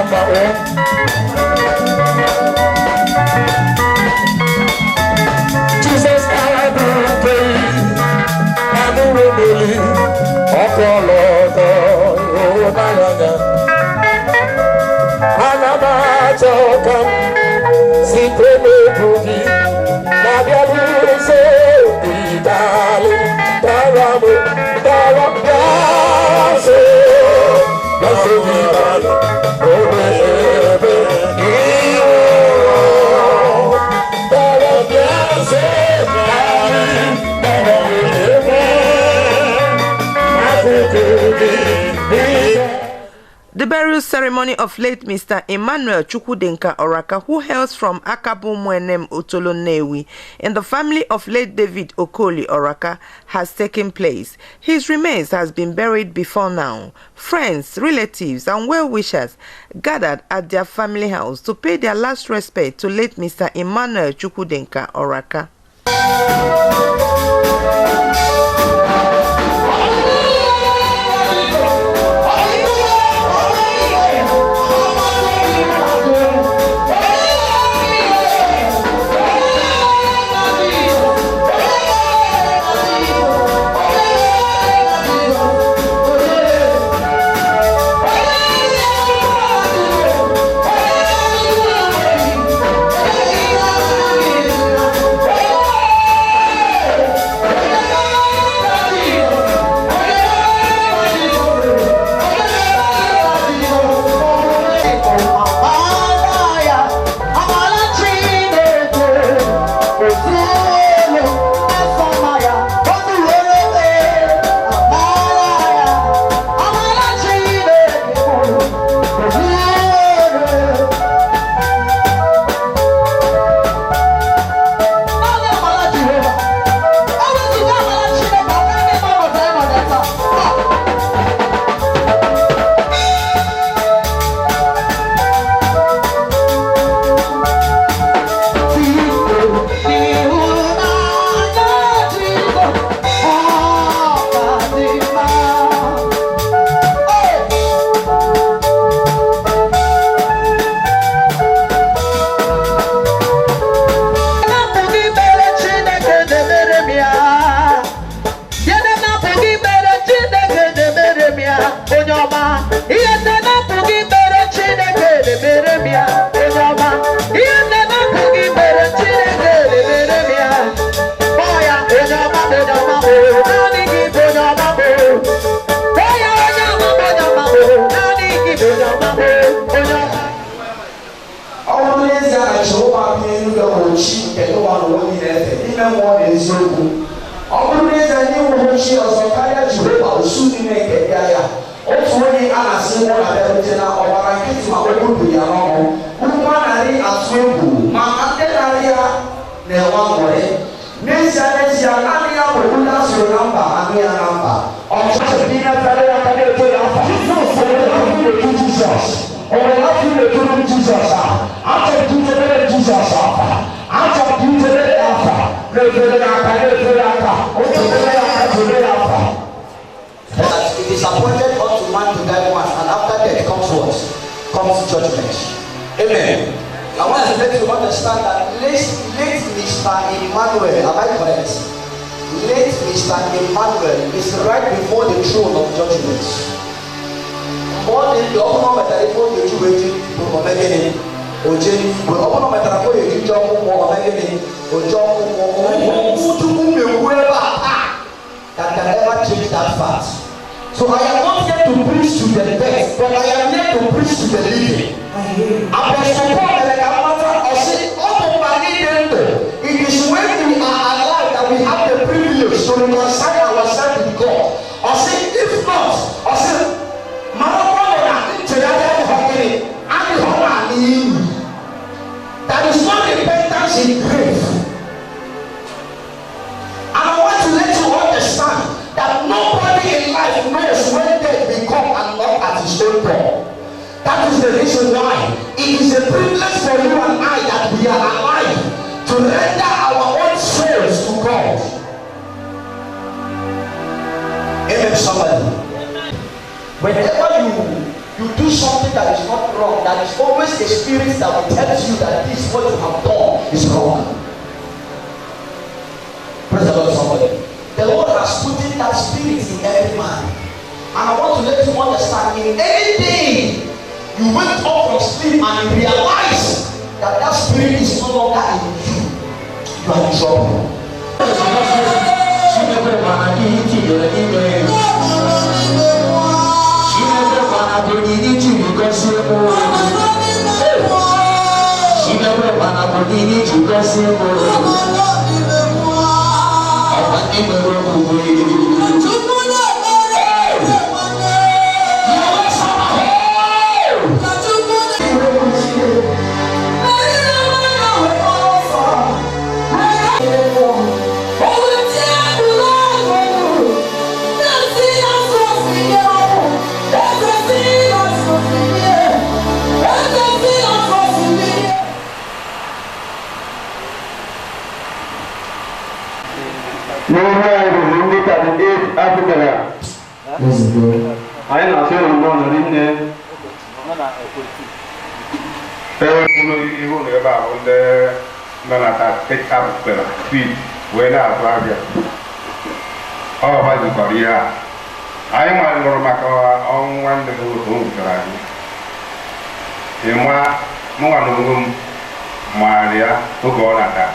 mma o. Jizọs abụghị anụrụ mmiri ọkọlọtọ ịhụnanya. Ana m achọ ka m site n'okwu gị na-abịaru nso ịdalị dara m dara bịa nso bịa nso ịdalị obe ebe ịhụrụ dara bịa nso ịdalị dara ebe akụkụ gị ịdalị. The burial ceremony of late Mr. Emmanuel Chukwudenka Oraka, who hails from Akabu Muenem Otolo Nnewi, in the family of late David Okoli Oraka, has taken place. His remains has been buried before now. Friends, relatives, and well-wishers gathered at their family house to pay their last respect to late Mr. Emmanuel Chukwudenka Oraka. Ọ bụrụ n'ezie na Jehova bi n'eluigwe bụ chi nke ụwa n'ụwa niile efe n'ime mmụọ na eziokwu, ọ bụrụ n'ezie na ịnwụhụ chi ọzọ karịa Jehova osu niile nke ndị agha, otu onye a na-asị mụ na bịarute na ọgbara nkịtị ma okwu dị ya n'ọnụ, ụkwụ anaghị atụ egwu ma ndị narị ya na-enwe aṅụrị. N'ezie n'ezie, naanị ya bụ ndị a sụrụ na mba anụ ya na mba. Ọchịchị ndị na-efere ya aka na-eto ya afa. Jizọs nwere afọ na-etu Jizọs. O nwere afọ na-eturu Jizọs a. Achọrọ ka itebere Jizọs afa. Achọrọ ka itebere ya afa. Na-efere ya aka, na-efere ya aka. Onye efere ya aka, tụrụ ya afa. That it is appointed unto man to die once, and after death comes what? Comes judgment. Amen. I want to let you understand that late Mr. Emmanuel, am I correct? Late Mr. Emmanuel is right before the throne of judgment. Mgbe ọ dị ndụ, ọ bụrụ na o metara ife ọ ga-eji wee ji omegịnị oje n'igwe, ọ bụrụ na o metara ka ọ ga-eji jee ọkụ mmụọ omegịnị oje ọkụ mmụọ. Okwu Chukwu na-ekwu ebe a taa that can ever change that fact. So I am not here to preach to the dead, but I am here to preach to the living. Apostle Paul mere ka mmata ọsị ọ bụ mgbe anyị dị ndụ. It is when we are alive that we have the privilege to reconcile ourselves with God. Ọsị if not, ọsị marakwa na nchegharị adịghị gịnị adịghị n'ala iyi. There is no repentance in grave. And I want to let you understand that nobody in life knows when death will come and knock at his own door. That is the reason why it is a privilege for you and I that we are alive to render our own souls to God. Amen, somebody. Whenever you do something that is not wrong, there is always a spirit that will tell you that this what you have done is wrong. Praise the Lord, somebody. The Lord has put in that spirit in every man. And I want to let you understand, in any day you wake up from sleep and you realize that that spirit is no longer in you, you are in trouble. N'ihe anyị ruru ndị 38 apụtara, anyị na-asị ụlọ nnọọ nọrọ nne. Ee, ụlọ ihu ụlọ ebe a bụ ndị nọ na 38 apụtara street wee na-atụ abịa. Ọ gbazikọrọ ihe a. Anyị nụrụ maka ọnwụ nwanne m nwoke o wutere anyị. Ịma mụnwa na onwe m maara ya oge ọ nata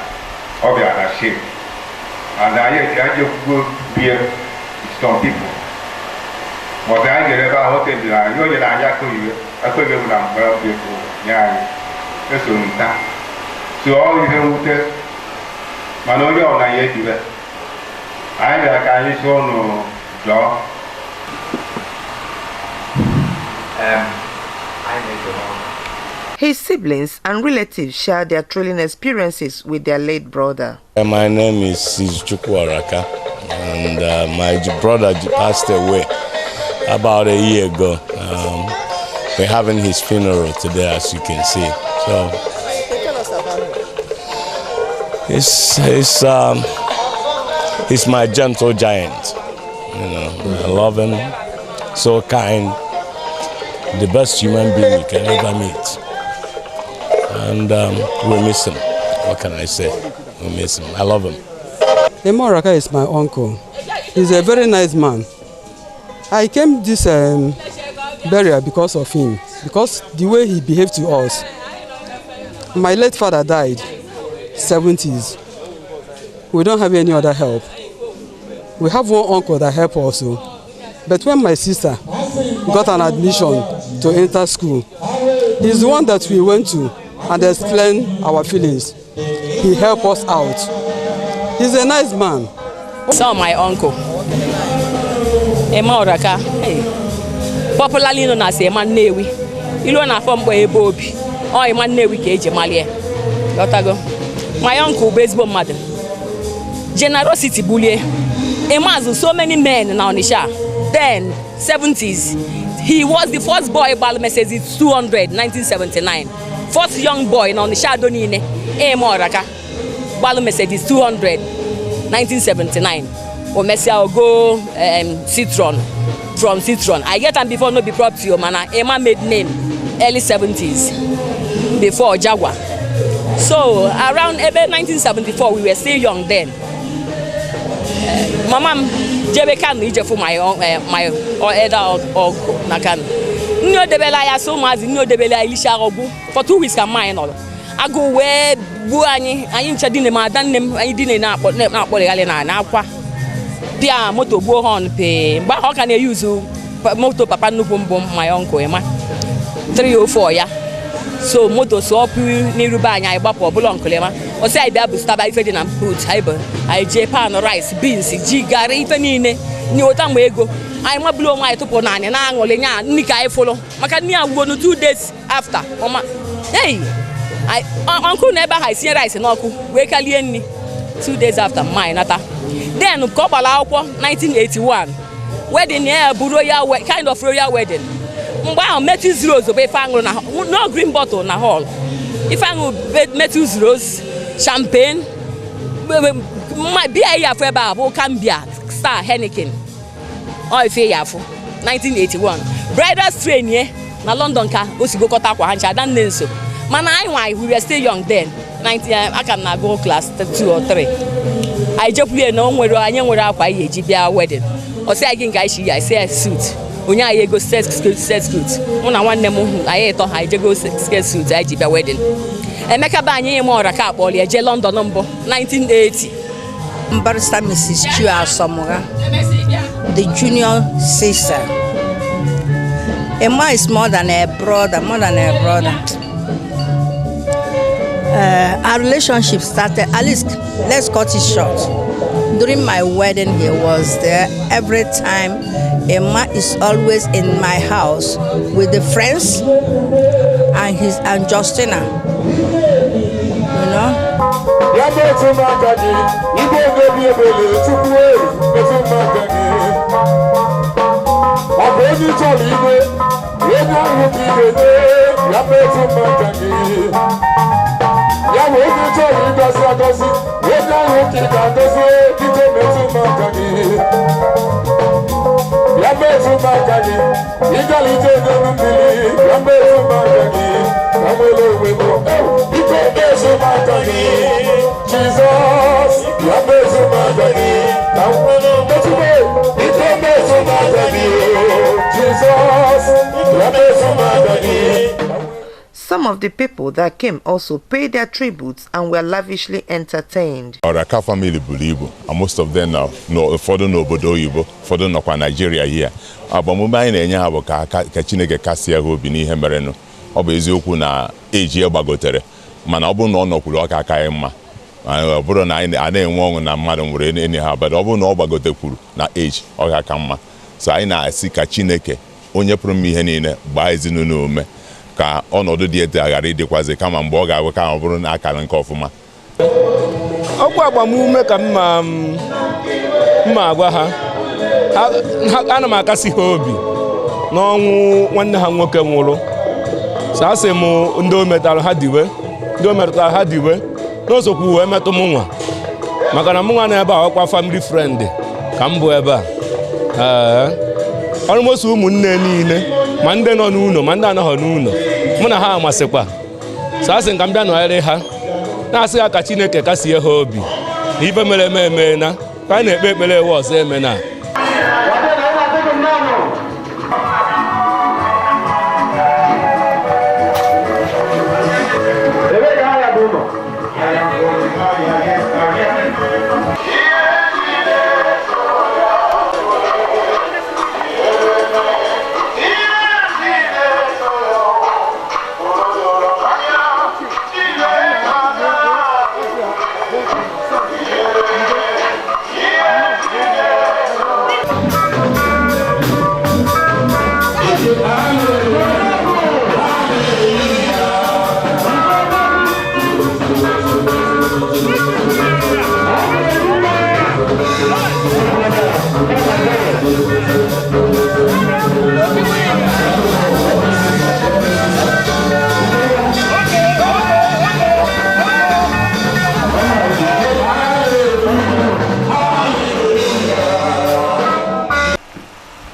ọ bịara na ship. And I just go beer with some people. But I get about hotel, I know that I could go down well people. Yeah, that's what so all you have Manolia on a year. I like I saw no job. His siblings and relatives share their thrilling experiences with their late brother. My name is Chukwu Oraka, and my brother passed away about a year ago. We're having his funeral today, as you can see. So he's my gentle giant. You know, I love him, so kind, the best human being you can ever meet. And we miss him. What can I say? We miss him. I love him. Emma Oraka is my uncle. He's a very nice man. I came this burial because of him, because the way he behaved to us. My late father died, 70s. We don't have any other help. We have one uncle that helped also. But when my sister got an admission to enter school, he's the one that we went to and explained our feelings. He helped us out. He's a nice man. So my uncle, Emma Oraka, hey, popularly known as Emma Nnewi. Ilu na afọ mgbe ebe obi. Ọ Emma Nnewi ka eji malie. Ghọtago? My uncle bụ ezigbo mmadụ. Generosity bulie. Emma so many men na Onitsha. Then 70s, he was the first boy gbalụ Mercedes 200 1979. First young boy na Onitsha do niile. Emma Oraka gbalụ Mercedes 200 1979. O mesia go Citroen, from Citroen. I get am before no be property o mana Emma made name early 70s before Jaguar. So around ebe 1974 we were still young then. Mama m jebe Kano ijefu my elder uncle na Kano. Nne odebela ya so ụmụazị nne odebela ya ilisha ọgwụ for 2 weeks ka mma anyị nọrọ. Agụ wee gbuo anyị, anyị ncha dine ma ada nne m anyị dine na-akpọrịgharị na akwa. Pịa moto gbuo họn pee mgbe ahụ ọ ka na-eyuzu moto papa nnukwu mbụ my uncle Emma 304 ya. So moto so ọpụ n'irube anyị anyị gbapụ ọbụla uncle Emma. Ọ sị anyị bịa bustaba ife dị na boot anyị bụ anyị jee pan rice beans ji garị ife niile nye ụta mgbe ego anyị mabụrụ onwe anyị tụpụ naanị na-aṅụrị nya nri ka anyị fụrụ maka nri agwụgonu 2 days after ọma. Hey, uncle na ebe ahụ esinye rice n'ọkụ wee kalie nri 2 days after mma anyị nata. Then ka ọ gbara akwụkwọ 1981 wedding ya bụ royal kind of royal wedding. Mgbe ahụ Matthews Rose bụ ife aṅụrụ na no green bottle na hall. Ife aṅụ Matthews Rose champagne biya ya afọ ebe a bụ Cambia Star Heineken. Ọ ife ya afọ 1981 bridal train ye Na London ka o si gokọta akwa ha ncha adanne nso. Mana anyị nwa, we were still young then, 19, aka m na-agụ class 2 or 3. Anyị jekwulie na o nwere, anyị nwere akwa anyị eji bịa wedding. Ọ sị anyị gị nke anyị shi ya esi ya suit, onye anyị ego set skirt, set skirt. Mụ na nwanne m anyị ịtọ, anyị jego skirt suit anyị ji bịa wedding. Emeka be anyị ime ọra ka akpọrọ ya jee London mbụ 1980. Barrister Mrs. Chua Asamoah, the junior sister. Emma is more than a brother, more than a brother. Our relationship started, at least let's cut it short. During my wedding, he was there every time. Emma is always in my house with the friends and his and Justina. You know? Ya metụ m aka gị, igwe obi ebele Chukwu e, metụ m aka gị. Ọ bụ onye ị chọrọ igwe, onye ahụ ka ị ga-enye, ya metụ m aka gị. Ya bụ onye ị chọrọ ịgọzi agọzi, onye ahụ ka ị ga-agọzi, biko metụ m aka gị. Ya metụ m aka gị, ịgalite n'elu mmiri, ya metụ m aka gị, ka m nwere onwe m. Biko metụ m aka gị, Jizọs, ya metụ m aka gị, ka m nwere onwe m. Biko metụ m aka gị, Jizọs, ya metụ m aka gị. Some of the people that came also paid their tributes and were lavishly entertained. Oraka family buru ibu, and most of them now ụfọdụ n'obodo oyibo, ụfọdụ nọkwa Nigeria here. Agbamume anyị na-enye ha bụ ka Chineke kasie ha obi n'ihe merenụ. Ọ bụ eziokwu na eji gbagotere, mana ọ bụrụ na ọ nọkwuru ọka aka anyị mma. Ọ bụrụ na anyị a na-enwe ọṅụ na mmadụ nwere enyi ha, but ọ bụrụ na ọ gbagotekwuru na age, ọ ga-aka mma. So anyị na-asị ka Chineke onye pụrụ ime ihe niile gbaa ezinụlọ ume ka ọnọdụ dị etu a ghara ịdịkwazị, kama mgbe ọ ga-abụ ka ọ bụrụ na akara nke ọfụma. Okwu agbamume ka mma mma agwa ha, ana m akasi ha obi n'ọnwụ nwanne ha nwoke nwụrụ. So asị m ndị o metara ha diwe, ndị o metụtara ha diwe n'osokwu wee metụ m nwa, maka na mụ nwa na ebe a ọkwa family friend ka m bụ ebe a. Ee, almost ụmụnne niile, ma ndị nọ n'ụlọ ma ndị anọghọ n'ụlọ, mụ na ha amasịkwa. So asị ka m bịa nọnyere ha, na-asị ha ka Chineke kasie ha obi na ife mere eme eme na ka anyị na-ekpe ekpere ewe ọzọ eme na.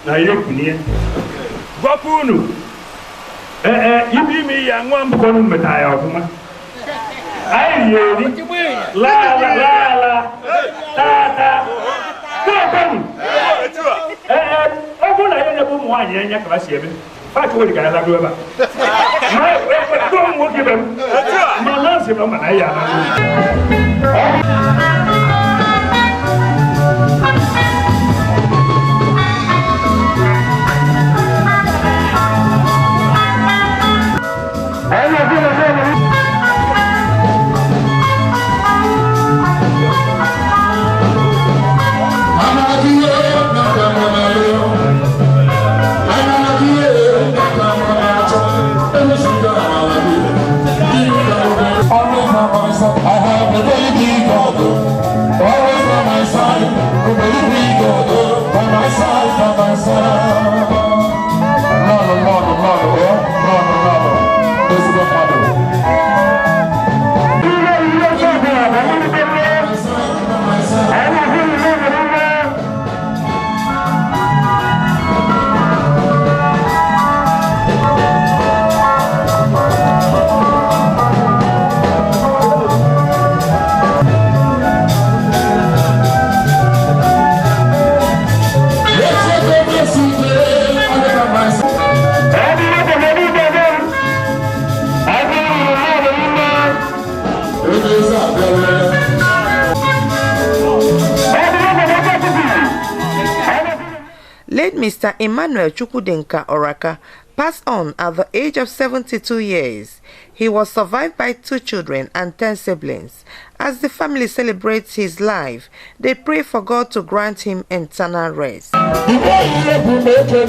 Na ihe kwunie gwakwa unu ee ibe ime ya nwa mbụkọnụ meta ya ọfụma. Anyị eri laa laa laa taa taa kwekwenụ. Ee, ọ bụrụ na ya nyebe ụmụ nwaanyị enye ka ha si eme fachị were ka ya lago ebe a ma ekwe ụmụ nwoke ibe m ma na nsị m ma na ya alago. I have a baby God. Mr. Emmanuel Chukwudenka Oraka, passed on at the age of 72 years. He was survived by two children and 10 siblings. As the family celebrates his life, they pray for God to grant him eternal rest. Igbo egwu meke.